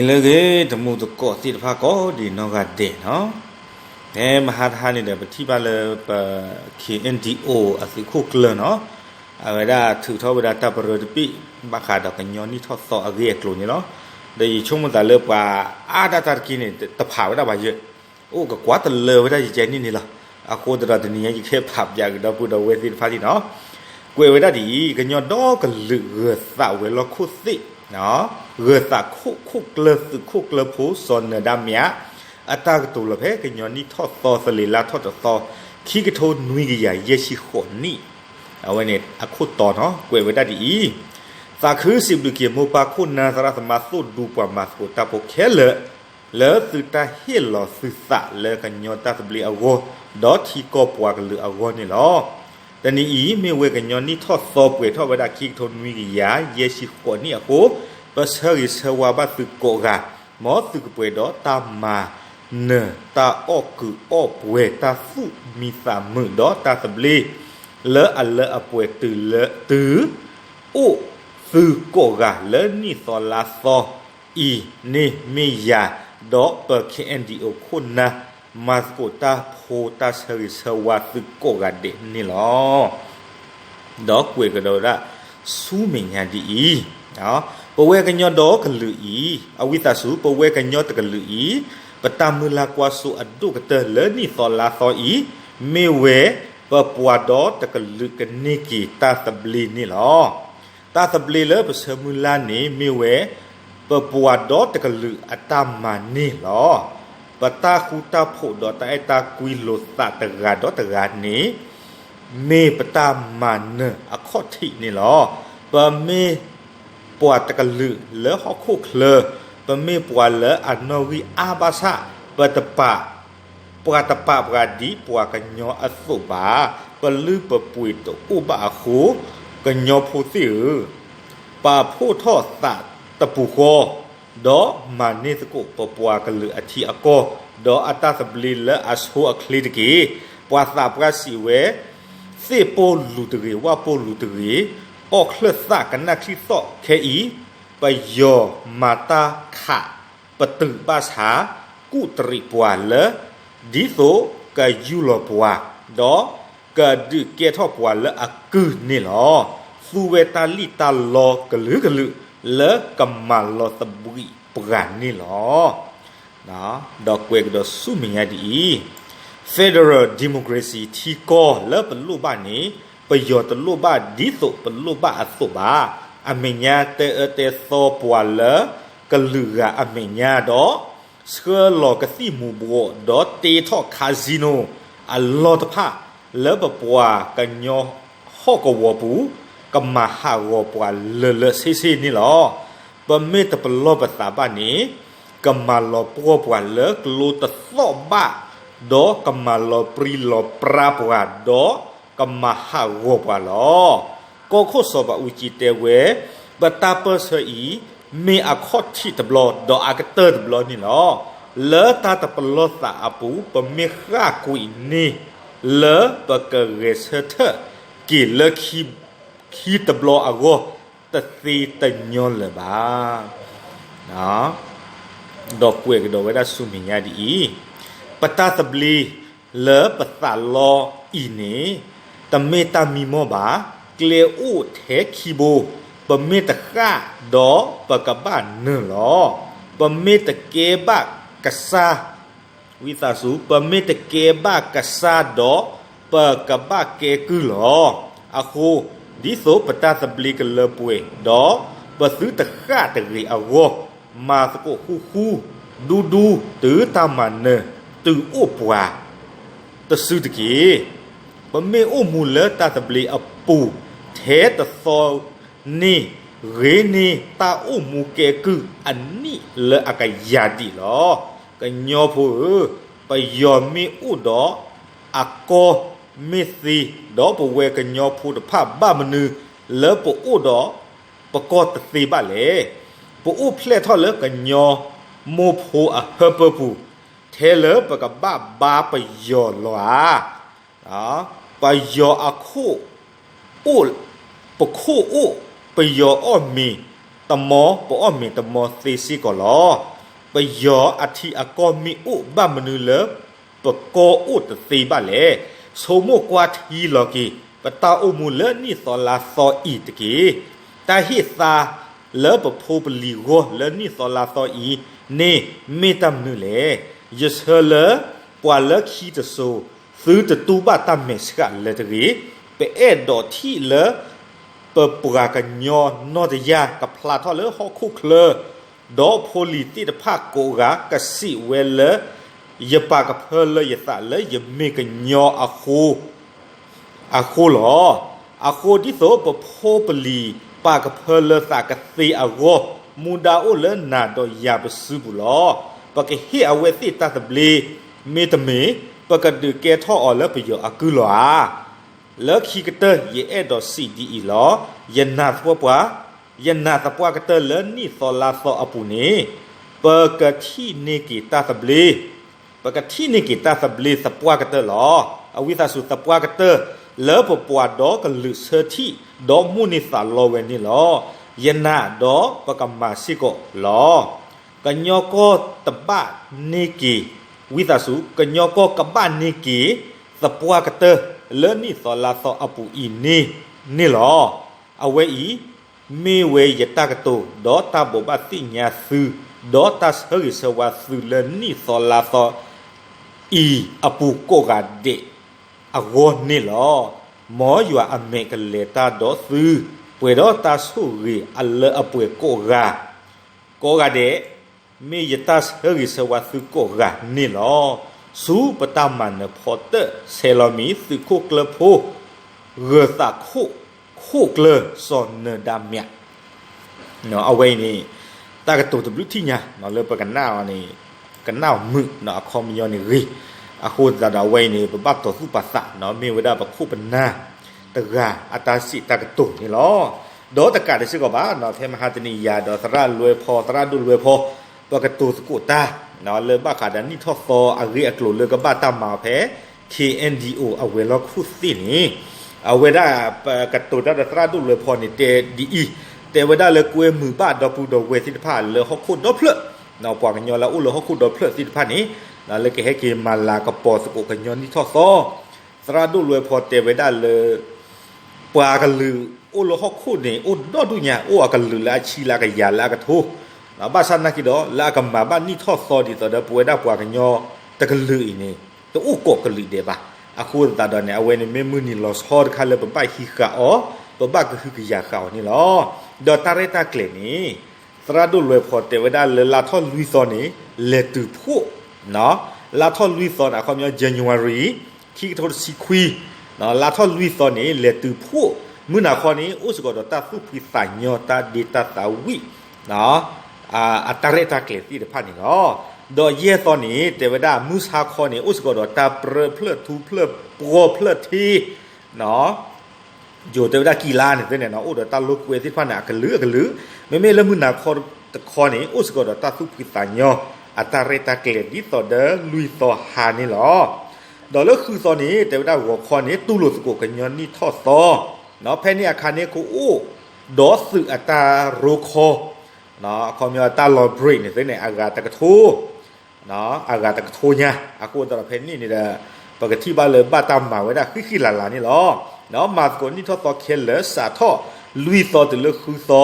လၢအဂ့ၤ တမူသကိးသ့ၣ်တဖၣ်ကိးဒံးနီၢ်ဂၤဒဲးနီၤ, ဖဲမဟါတဟါန့ၣ်ဒီး ပထံၣ်ဘၣ်လၢပ K N D O အသုးခိၣ်ကျၢၢ်နီၤ, အဝဲဒၣ်ထုးထီၣ်ဝဲဒၣ်တၢ်ပရၢတဘ့ၣ် ဘၣ်ဃးဒီးကညီနံၣ်ထီၣ်သီအဂ့ၢ်အကျိၤန့ၣ်လီၤ. ဒီးယဆိကမိၣ်သးလၢပှၤအါဒၣ်တၢ်တက့ၢ်န့ၣ် တဖးဝဲဒၣ်ဘၣ်ယဲၢ်, အိၣ်ကကွၢ်တလၢဝဲဒၣ်ယကဲန့ၣ်န့ၣ်လီၤ. အဃိသတးဒီးတနံၤညါယကဟဲဖးပၠးကဒီပုၢ်ဒီဝဲၢ်သ့ၣ်တဖၣ်လံနီၤ, ကွဲးဝဲဒၣ်ဒ်အံၤ, ကညီဒီကလုာ်ဂၢၤသးဝဲၤလီၢ်ခိၣ်သ့ၣ် ဂၢၤသးခိၣ်ခိၣ်ကျၢၢ်သုးခိၣ်ကျၢၢ်ဖိစီၤနၢၤဒါမၠး အတၢ်ကတိၤလီၤဖဲကညီနံၣ်ထီၣ်သီသလ့ၤလါထီၣ်တသီ ခံကထိနွံကယၤယဲၢ်ဆံဃိးနံၣ်, အဝဲန့ၣ်အခိၣ်တီနီၤ ကွဲးဝဲဒၣ်ဒ်အံၤ, သးခုစံးဘျုးက့ၤမိၢ်ပၢ်ခိၣ်နၢ်သရၣ်သမါသိၣ်ဒူပှၤမၤသကိးတၢ်ဖိခဲလၢာ် လၢသုတၢ်ဟ့ၣ်လီၤသုသးလၢကညီတၢ်သဘျ့အဂီၢ်, ဒီးထံကီၢ်ပှၤကလုာ်အဂီၢ်န့ၣ်လီၤ. တနံၤအံၤ မ့ၢ်ဝဲကညီနံၣ်ထီၣ်သီပှဲၤထီၣ်ဝဲဒၣ်ခံကထိနွံကယၤယဲၢ်ဆံဃိးနံၣ်အဃိ, ပဆၢဂ့ၤဆၢဝါဘၣ်သုကိးဂၤ, မ်သုကပှဲၤဒီးတၢ်မၤနၢၤ တၢ်အီၣ်ကုးအီၣ်ပှဲၤ တၢ်သူၣ်မံသးမုာ် ဒီးတၢ်သဘျ့ လၢအလၢအပှဲၤတုၤလၢတုၤ အိၣ်သုကိးဂၤလၢနံၣ်သီလါသီအံၤန့ၣ်မ့ၢ်ယၤ, ဒီးပ K N D O ခိၣ်နၢ် မၤသကိးတၢ်ဖိတၢ်ဆၢဂ့ၤဆၢဝါသုကိးဂၤဒဲးန့ၣ်လီၤ. ဒီးကွဲးကဒီးဝဲဒၣ်ဆူမဲာ်ညါဒ်အံၤ, ပဝဲကညီဒီကလုာ်အံၤ အဝံသးစူၤ ပဝဲကညီတကလုာ်အံၤ, ပတၢ်မုၢ်လၢ်ကွၢ်စိအဒိၣ်ကတၢၢ်လၢနံၣ်သီလါသီအံၤ, မ့ၢ်ဝဲပပှၤဒီတကလုာ်ကန့ၢ်က့ၤတၢ်သဘျ့န့ၣ်လီၤ. တၢ်သဘျ့လၢပဆၢမုၢ်လၢ်န့ၣ် မ့ၢ်ဝဲပပှၤဒီတကလုာ်အတၢ်မၤန့ၢ်လီၤ. ပတၢ်ဃူတၢ်ဖိးဒီးတၢ်အဲၣ်တၢ်ကွံလိာ်သးတဂၤဒီးတဂၤန့ၣ် မ့ၢ်ပတၢ်မၤနၢၤအခီၣ်ထံးန့ၣ်လီၤ. ပမ့ၢ်ပှၤတကလုာ်လၢဟီၣ်ခိၣ်ချၢ, ပမ့ၢ်ပှၤလၢအနီၣ်ဂံၢ်အါဘၣ်ဆၣ်, ပတပာ်, ပှၤတပာ်ပှၤဒ်ပှၤကညီအသိးဘၣ်, ပလုၢ်ပပှ့ၤတအိၣ်ဘၣ်အဃိ, ကညီဖိသ့ၣ်ဧၢ, ပာ်ဖှိၣ်ထီၣ်သးတပူၤဃီ, ဒီးမၤန့ၢ်သကိးပပှၤကလုာ်အထံအကီၢ်, ဒီးအတၢ်သဘျ့လၢအဆိအချ့တက့ၢ်. ပှၤသးပှၢ်စံးဝဲ, သ့ၣ်ပိၢ်လူၤတဂ့ၤ, ဝၣ်ပိၢ်လူၤတဂ့ၤ, အီၣ်ချၢၣ်သၣ်ကနၣ်ချံသီၣ်ခဲအံၤ, ပယီၤမၤတၢ်ခးပတုာ်ဘၣ်ဆၣ်, ကူၣ်တရံးပှၤလၢ ဒ်သိးကယူၢ်လီၤပှၤ, ဒီးကဒုးကဲထီၣ်ပှၤလၢအကုၢ်န့ၣ်လီၤ. သူဝဲတၢ်လံၣ်တၢ်လီကလုာ်ကလုာ် လၢကမၤလီၤသဘှံးပှၤန့ၣ်လီၤ. ဒီးကွဲးကဒီးဆူမဲာ်ညါဒ်အံၤ, Federal Democracy ထံကီၢ်လၢပလိၣ်ဘၣ်န့ၣ် ပယီၤတလိၣ်ဘၣ်ဒ်သိးပလိၣ်ဘၣ်အသိးဘၣ်. အမဲာ်ညါတဲအၢတဲသီပှၤလၢကလုာ်ဂၤအမဲာ်ညါဒီး ဆှၢလီၤကသံၣ်မူၤဘှီးဒီးတ့ထီၣ် casino အလီၢ်တဖၣ်လၢပပှၤကညီဟီၣ်ကဝီၤပူၤ ကမၤဟးဂီၤပှၤလၢာ်လၢာ်ဆ့ဆ့န့ၣ်လီၤ. ပမ့ၢ်တပလီၢ်ပသးဘၣ်န့ၣ် ကမၤလီၤပှီၢ်ပှၤလၢကျိတသီၣ်ဘၣ်, ဒီးကမၤလီၤပြံလီၤပြါပှၤ, ဒီးကမၤဟးဂီၤပှၤလီၤ. ကီၢ်ခိၣ်စီၤဘးအူကၠံတဲဝဲ, ပတၢ်ပၢၢ်ဆၢအံၤ မ့ၢ်အခီၣ်ထံးတဘျီ ဒီးအကတၢၢ်တဘျီန့ၣ်လီၤ. လၢတၢ်တပလီၢ်သးအပူၤ ပမ့ၢ်ဃၣ်ကွံာ်န့ၢ်လၢပကဂဲၤဆၢထၢၣ်က့ၤလၢ ခံတဘျီအဂီၢ် တသ့တညီလၢၤဘၣ်. ဒီးကွဲးကဒီးဝဲဒၣ်ဆူမဲာ်ညါဒ်အံၤ, ပတၢ်သဘျ့လၢပသးလီအံၤန့ၣ် တမ့ၢ်တၢ်မံမီၢ်ဘၣ်, ကျဲအိၣ်ထဲခံဘိ, ပမ့ၢ်တဃၣ်ဒီးပကဘၣ်နၢၤလီၤ. ပမ့ၢ်တကဲဘၣ်ကစၢ် ဝံသးစူၤ, ပမ့ၢ်တကဲဘၣ်ကစၢ်ဒီး ပကဘၣ်ကဲကုၢ်လီၤ. အဃိ, ဒ်သိးပတၢ်သဘျ့ကလၢပှဲၤ, ဒီးပသုတဃၣ်တဂ့ၤအဂီၢ်, မၤသကိးဃူဃူ, ဒူဒူ, တုၤတၢ်မၤနၢၤတုၤအိၣ်ပှၤ တစုတက့ၢ်. ပမ့ၢ်အိၣ်မူလၢတၢ်သဘျ့အပူၤထဲတသီန့ၣ်, ဂ့ၤန့ၢ်တၢ်အိၣ်မူကဲကုၢ်အနံၣ်လၢအကယၤဒံးလီၤ. ကညီဖိဧၢ, ပယီၤမ့ၢ်အိၣ်ဒီးအကီၢ်မ့ၢ်သ့, ဒီးပဝဲကညီဖိတဖၣ်ဘၣ်မနုၤလၢပအိၣ်ဒီးပကီၢ်တသ့ဘၣ်လဲၣ်. ပအိၣ်ဖျဲၣ်ထီၣ်လၢကညီမိၢ်ဖိအဟၢဖၢပူၤ, ထဲလၢပကဘၣ်ဘါပယီၤလီၤဧါ. ပယီၤအခိၣ်အိၣ်, ပခိၣ်အိၣ်, ပယီၤအီၣ်မ့ၤ, တမီ ပအီၣ်မ့ၤတမီသ့စ့ၢ်ကီးလီၤ. ပယီၤအထံအကီၢ်မ့ၢ်အိၣ်ဘၣ်မနုၤလၢ ပကီၢ်အိၣ်တသ့ဘၣ်လဲၣ်. ဆိကမိၣ်ကွၢ်ထံလီၤက့ၤ ပတၢ်အိၣ်မူလၢနံၣ်သီလါသီအံၤတက့ၢ်. တၢ်ဟ့ၣ်သါလၢပဖိပလံၤဂီၢ်လၢနံၣ်သီလါသီအံၤန့ၣ် မ့ၢ်တၢ်မနုၤလဲၣ်. ယဆၢလၢ ပှၤလၢခံတစိၤ သုတတူၢ်ဘၣ်တၢ်မဲာ်ဆှးလၢၤတဂ့ၤ. ပအဲၣ်ဒိးထံၣ်လၢ ပပှၤကညီနီၢ်တယၢ်ကဖျါထီၣ်လၢဟီၣ်ခိၣ်ချၢ, ဒီးဖိလံၤသ့ၣ်တဖၣ်ကိးဂၤကစံးဝဲလၢ ယပာ်ကဖၢလၢယသးလၢယမ့ၢ်ကညီအဃိ အဃိလီၤ. အဃိဒ်သိးပဖိပလံၤပာ်ကဖၢလၢသးကသ့အဂီၢ်, မူဒါအိၣ်လၢနၤဒီးယၤပစုပူၤလီၤ. ပကဟ့ၣ်အဝဲသ့ၣ်တၢ်သဘျ့, မ့တမ့ၢ် ပကဒုးကဲထီၣ်အီၤလၢပယီၤအကုၢ်လီၤဧါ. လၢခံကတၢၢ် ယအဲၣ်ဒိးစံးဒ်အံၤလီၤ. ယနာ်သပှၢ်ပှၢ်, ယနာ်သပှၢ်ကတၢၢ်လၢနံၣ်သီလါသီအပူၤန့ၣ်, ပကထံၣ်န့ၢ်က့ၤတၢ်သဘျ့, ပကထံၣ်န့ၢ်က့ၤတၢ်သဘျ့သပှၢ်ကတၢၢ်လီၤ. အဝံသးစူၤသပှၢ်ကတၢၢ် လၢပပှၤဒီကလုာ်ဆၢထံၣ် ဒီးမိၣ်န့ၢ်သးလီဝဲန့ၣ်လီၤ. ယနာ်ဒီးပကမၤစ့ၢ်ကီးလီၤ. ကညီကီၢ်တဘၣ်န့ၢ်က့ၤ, ဝံသးစူၤ ကညီကီၢ်ကဘၣ်န့ၢ်က့ၤ သပှၢ်ကတၢၢ်လၢနံၣ်သီလါသီအပူၤအံၤန့ၣ်န့ၣ်လီၤ. အဝဲအံၤ မ့ၢ်ဝဲယတၢ်ကတိၤ ဒီးတၢ်ဘိးဘၣ်သ့ၣ်ညါသု ဒီးတၢ်ဆၢဂ့ၤဆၢဝါသုလၢနံၣ်သီလါသီအံၤအပူၤကိးဂၤဒဲးအဂီၢ်န့ၣ်လီၤ. မ်ယွၤအမဲာ်ကလဲၤတၢ်ဒီးသု, ပှဲၤဒီးတၢ်ဆိၣ်ဂ့ၤအလၢအပှဲၤကိးဂၤ ကိးဂၤဒဲး, မ့ၢ်ယတၢ်ဆၢဂ့ၤဆၢဝါသုကိးဂၤန့ၣ်လီၤ. ဆူပတၢ်မၤနၢၤဖီတၢၣ်ဆဲးလီၤမံၤ သုးခိၣ်ကျၢၢ်ဖိ ဂၢၤသးခိၣ် ခိၣ်ကျၢၢ်စီၤနၢၤဒါမၠး အဝဲအံၤန့ၣ် တၢ်ကတိၤတဘျုးထံၣ်ညါ လၢပကနၣ်အီၤန့ၣ် ကနၣ်အီၤမုာ် အခီပညီန့ၣ်ဂ့ၤ, အဃိသတးဒီးအဝဲအံၤန့ၣ် ပဘၣ်တီၤသူၣ်ပာ်သး မ့ၢ်ဝဲဒၣ်ပခိၣ်ပနၢ်တဂၤအတၢ်စံးတၢ်ကတိၤန့ၣ်လီၤ. ဒီးတကးဒံးစ့ၢ်ကီးဘၣ် ဖဲမဟါတနံၤယၤဒီးသရၣ်လွဲဖီ သရၣ်ဒိၣ်လွဲဖီ ပကတိၤသကိးတၢ် လၢဘၣ်ဃးဒီးနံၣ်ထီၣ်သီအဂ့ၢ်အကျိၤလၢကဘၣ်တၢ်မၤအီၤဖဲ ခ့ၣ်အဲၣ်ဒံၣ်အိၣ် အဝဲၤလီၢ်ခိၣ်သ့ၣ်န့ၣ်, အဝဲဒၣ်ပကတိၤတၢ်ဒီးသရၣ်ဒိၣ်လွဲဖီန့ၣ် တဲဒ်အံၤ, တဲဝဲဒၣ်လၢကွဲမုာ်ဘၣ်ဒီပုၢ်ဒီဝဲၢ်သ့ၣ်တဖၣ်လၢဟီၣ်ခိၣ်ဒီဖျၢၣ်, ပှၤကညီလၢအအိၣ်လၢဟီၣ်ခိၣ်ဒီဖျၢၣ်သ့ၣ်တဖၣ်န့ၣ် လၢကဟဲက့ၤမၤလၤကပီၤသကိးကညီနံၣ်ထီၣ်သီ, သရၣ်ဒိၣ်လွဲဖီတဲဝဲဒၣ်လၢ ပှၤကလုာ်အိၣ်လၢဟီၣ်ခိၣ်န့ၣ် အိၣ်ဒီဒူၣ်ညါ အိၣ်အကလုာ်လၢအဆံလၢအကယၤလၢအကထိ, ဘၣ်ဆၣ်နာ်က့ဒီး လၢအကမၤဘၣ်နံၣ်ထီၣ်သီဒ်သိးဒီးပဝဲဒၣ်ပှၤကညီတကလုာ်အံၤန့ၣ် တအိၣ်ကိးကလုာ်ဒဲးဘၣ်. အဃိသတးဒီးန့ၣ် အဝဲန့ၣ်မ့ၢ်မုၢ်နံၤလီၤဆီတခါလၢပဘၣ်ဟံးဃာ်အီၤ, ပဘၣ်ကဟုကယာ်ဃာ်အီၤန့ၣ်လီၤ. ဒီးတၢ်ရဲၣ်တၢ်ကျဲၤန့ၣ် သရၣ်ဒိၣ်လွဲဖီတဲဝဲဒၣ်လၢလါထီၣ်လွံၢ်သီန့ၣ် လဲၤတုၤဖှိၣ်, လါထီၣ်လွံၢ်သီန့ၣ် အခီပညီ January ခံကထိတဆံခွံ, လါထီၣ်လွံၢ်သီန့ၣ် လဲၤတုၤဖှိၣ်, မုၢ်နၤခီန့ၣ် အိၣ်စ့ၢ်ကီးဒီးတၢ်သူၣ်ဖှံသးညီ တၢ်ဒ့တၢ်သးဝံၣ် အတၢ်ရဲၣ်တၢ်ကျဲၤသ့ၣ်တဖၣ်န့ၣ်လီၤ. ဒီးယဲၢ်သီန့ၣ် တဲဝဲဒၣ်မုၢ်ဆါခီန့ၣ် အိၣ်စ့ၢ်ကီးဒီးတၢ်ပြၢဖျၢၣ်ထူဖျၢၣ်ပှီၢ်ဖျၢၣ်ထ့ ယိၤတဲဝဲဒၣ်ကံလါန့ၣ်သ့န့ၣ် အိၣ်ဒီးတၢ်လိာ်ကွဲသ့ၣ်တဖၣ်န့ၣ် အကလုာ်အကလုာ်, မ့မ့ၢ်လၢမုၢ်နၤခီတခီန့ၣ် အိၣ်စ့ၢ်ကီးဒီးတၢ်သူၣ်ဖှံသးညီ အတၢ်ရဲၣ်တၢ်ကျဲၤဒ်သိးဒီးလွံၢ်သီဟါန့ၣ်လီၤ. ဒီးလၢဃုသီန့ၣ် တဲဝဲဒၣ်ဂီၤခီန့ၣ် တူၢ်လိာ်သကိးကညီနံၣ်ထီၣ်သီ, ဖဲန့ၣ်အခါန့ၣ် ကအိၣ်ဒီးသုးအတၢ်ရိခီ, အခီပညီတၢ်လီၤ break န့ၣ်သ့န့ၣ် အဂၤတကထိ အဂၤတကထိညါ, အဃိသတးဒီးဖဲန့ၣ်န့ၣ်ဒီး ပကထံၣ်ဘၣ်လၢဘၣ်တၢ်မၤဝဲဒၣ်ဃံဃံလၤလၤန့ၣ်လီၤ. မၤသကိးနံၣ်ထီၣ်သီခဲလၢာ် စးထီၣ်လွံၢ်သီတုၤလၢဃုသီ,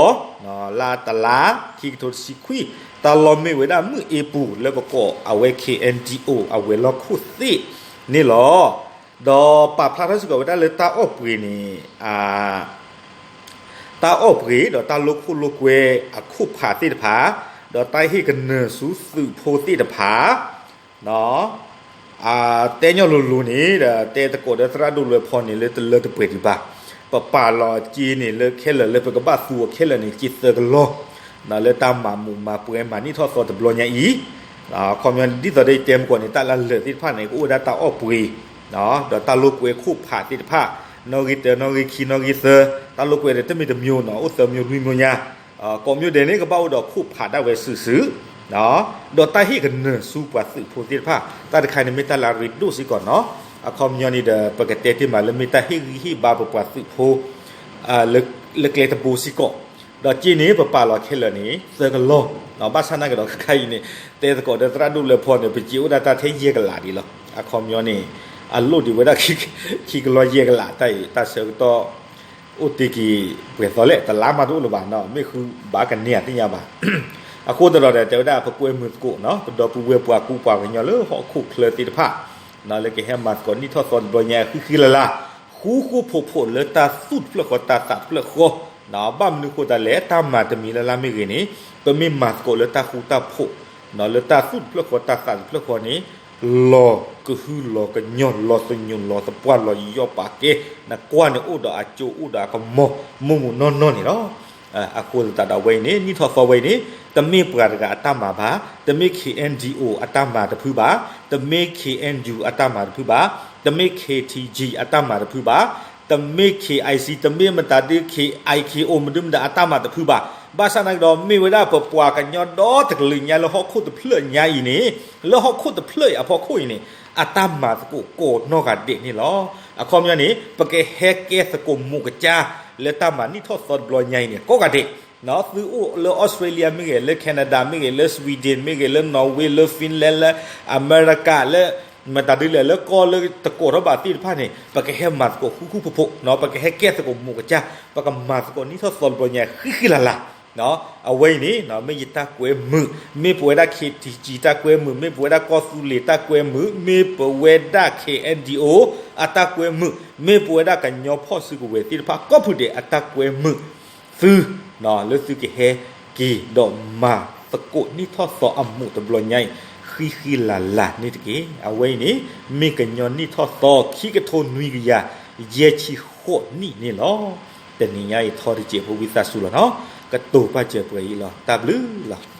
လါတလါ ခံကထိတဆံခွံ, တၢ်လီၢ်မ့ၢ်ဝဲဒၣ်မုၢ်အ့ပူၤလၢပကိးအဝဲ ခ့ၣ်အဲၣ်ဒံၣ်အိၣ် အဝဲၤလီၢ်ခိၣ်သ့ၣ်န့ၣ်လီၤ. ဒီးပာ်ဖျါထီၣ်စ့ၢ်ကီးဝဲဒၣ်လၢတၢ်အီၣ်ပှ့ၤန့ၣ် တၢ်အီၣ်ပှ့ၤဒီးတၢ်လိာ်ခိၣ်လိာ်ကွဲအခိၣ်ဖးသ့ၣ်တဖၣ်, ဒီးတၢ်ဟ့ၣ်ကနၢၤဆူသုးဖိသ့ၣ်တဖၣ်, တဲညီလိၤလိၤန့ၣ်ဒီး တဲသကိးဒီးသရၣ်ဒိၣ်လွဲဖီန့ၣ်လၢတလၢတပှဲၤဒံးဘၣ်. ပပာ်လီၤစ့န့ၣ်လၢခဲလၢာ်လၢပကဘၣ်သူအီၤခဲလၢာ်န့ၣ် စ့သၢကလီၢ်, လၢတၢ်မၤမူးမၤပွဲမၤနံၣ်ထီၣ်သီတဘျီညါအံၤ, အခီပညီဒ်သိးဒီးယတဲမုၢ်ကီၢ်န့ၣ် တၢ်လၢလၢာ်သ့ၣ်တဖၣ်န့ၣ် ကအိၣ်ဝဲဒၣ်တၢ်အီၣ်ပှ့ၤ ဒီးတၢ်လိာ်ကွဲခိၣ်ဖးသ့ၣ်တဖၣ်, နီၣ်ဂံၢ်တၢ နီၣ်ဂံၢ်ခံ နီၣ်ဂံၢ်သၢ, တၢ်လိာ်ကွဲဒီးတမ့ၢ်တမျိုးနီၤ အိၣ်သၢမျိုးလွံၢ်မျိုးညါ, ကိးမျိုးဒဲးန့ၣ် ကဘၣ်အိၣ်ဒီးခိၣ်ဖးဒၣ်ဝဲစုာ်စုာ်, ဒီးတၢ်ဟ့ၣ်ကနၢၤဆူပှၤသုးဖိသ့ၣ်တဖၣ်, တၢ်တခါန့ၣ်မ့ၢ်တၢ်လၢအရ့ဒိၣ်စ့ၢ်ကီးနီၤ, အခီပညီန့ၣ်ဒီး ပကတဲတ့ၢ်မးလၢမ့ၢ်တၢ်ဟ့ၣ်ဂံၢ်ဟ့ၣ်ဘါပပှၤသုးဖိ လၢကျဲတဘိစ့ၢ်ကီး, ဒီးစ့န့ၣ် ပပာ်လီၤခဲလၢာ်န့ၣ် သၢကလီၢ်, ဘၣ်ဆၣ်နာ်က့ဒီးခဲခါအံၤန့ၣ် တဲသကိးဒီးသရၣ်ဒိၣ်လၢဖီန့ၣ် ပစ့အိၣ်ဒၣ်တၢ်ထဲယဲၢ်ကလးဒံးလီၤ. အခီပညီန့ၣ် အလိၣ်ဒံးဝဲဒၣ် ခံကလီၢ်ယဲၢ်ကလးတၢ်အံၤ တၢ်ဆၢကတီၢ် အိၣ်တ့ၢ်က့ၤပှဲၤသီလဲၣ် တလါမးတအိၣ်လၢၤဘၣ်နီၤ မ့ၢ်ဃုဘၣ်ကန့ၢ်ဧါသ့ၣ်ညါဘၣ်. အဃိသတးဒီး တဲဝဲဒၣ်ပကွဲမုာ်သကိးနီၤ ပဒီပုၢ်ဝဲၢ်ပှၤကူပှၤကညီလၢဟီၣ်ခိၣ်ချၢသ့ၣ်တဖၣ် လၢကဟဲမၤသကိးနံၣ်ထီၣ်သီတဘျီညါဃံဃံလၤလၤ ဃူဃူဖိးဖိးလၢတၢ်သူၣ်တဖျၢၣ်ဃီတၢ်သးတဖျၢၣ်ဃီ, ဘၣ်မနုၤဃိသတးလဲၣ် တၢ်မၤတမံၤလၢ်လၢ်မ့ၢ်ဂ့ၤန့ၣ် ပမ့ၢ်မၤသကိးလၢတၢ်ဃူတၢ်ဖိး လၢတၢ်သူၣ်တဖျၢၣ်ဃီတၢ်သးတဖျၢၣ်ဃီန့ၣ် လီၤကဟုလီၤကညီ လီၤသညူးလီၤသပှၢ်လီၤယီၣ်ပာ်ကဲ နကွၢ်န့ၣ်အိၣ်ဒီးအကၠိအိၣ်ဒီးအကမီၤ မိၢ်မိၢ်နီၢ်နီၢ်န့ၣ်လီၤ. အဃိသတးဒီးဝဲအံၤန့ၣ် နံၣ်ထီၣ်သီဝဲအံၤန့ၣ် တမ့ၢ်ပှၤတဂၤအတၢ်မၤဘၣ်, တမ့ၢ် KNDO အတၢ်မၤတဖုဘၣ်, တမ့ၢ် KNU အတၢ်မၤတဖုဘၣ်, တမ့ၢ် KTG အတၢ်မၤတဖုဘၣ်, တမ့ၢ် KIC တမ့ၢ်မတၤဒု KIKO မဒုမတၤအတၢ်မၤတဖုဘၣ်. ဘၣ်ဆၣ်နာ်က့ဒီး မ့ၢ်ဝဲဒၣ်ပပှၤကညီဒီတကလုာ်ညါလၢဟီၣ်ခိၣ်တဖျၢၣ်ညါအံၤန့ၣ် လၢဟီၣ်ခိၣ်တဖျၢၣ်အံၤအဖီခိၣ်အံၤန့ၣ် အတၢ်မၤသကိးကိးနီၢ်ဂၤဒဲးန့ၣ်လီၤ. အခီပညီန့ၣ် ပကဟဲကဲသကိးမုာ်ကစၢ် လၢတၢ်မၤနံၣ်ထီၣ်သီတဘျီညါအံၤန့ၣ် ကိးဂၤဒဲး သုအိၣ်လၢ Australia မ့ၢ်ဂ့ၤ, လၢ Canada မ့ၢ်ဂ့ၤ, လၢ Sweden မ့ၢ်ဂ့ၤ, လၢ Norway လၢ Finland လၢ America လၢ မတၤဒုလဲၣ် လၢကီၢ်လၢတကိးထီၣ်ဘၣ်သ့ၣ်တဖၣ်န့ၣ် ပကဟဲမၤသကိးဃူဃူဖိးဖိး, ပကဟဲကဲသကိးမုာ်ကစၢ်, ပကမၤသကိးနံၣ်ထီၣ်သီတဘျီညါဃံဃံလၤလၤ အဝဲအံၤန့ၣ် မ့ၢ်ယတၢ်ကွဲမုာ်, မ့ၢ်ပဝဲဒၣ် KTG တၢ်ကွဲမုာ်, မ့ၢ်ပဝဲဒၣ်ကီၢ်သူလ့ၤတၢ်ကွဲမုာ်, မ့ၢ်ပဝဲဒၣ် KNDO အတၢ်ကွဲမုာ်, မ့ၢ်ပဝဲဒၣ်ကညီဖီၣ်စုကဝဲၤသ့ၣ်တဖၣ် ကိးဖုဒဲးအတၢ်ကွဲမုာ် သု လၢသုကဟဲက့ၤဒီးမၤသကိးနံၣ်ထီၣ်သီအမုာ်တဘျီညါအံၤ ဃံဃံလၤလၤန့ၣ်တက့ၢ်. အဝဲအံၤန့ၣ် မ့ၢ်ကညီနံၣ်ထီၣ်သီ ခံကထိနွံကယၤ ယဲၢ်ဆံဃိးနံၣ်န့ၣ်လီၤ. တနံၤညါအံၤ ထီတစဲးဖိ ဝံသးစူၤလီၤနီၤ, ကတိၤပာ်စၢၤပှဲၤအံၤလီၤ. တၢ်ဘျုးလီၤ.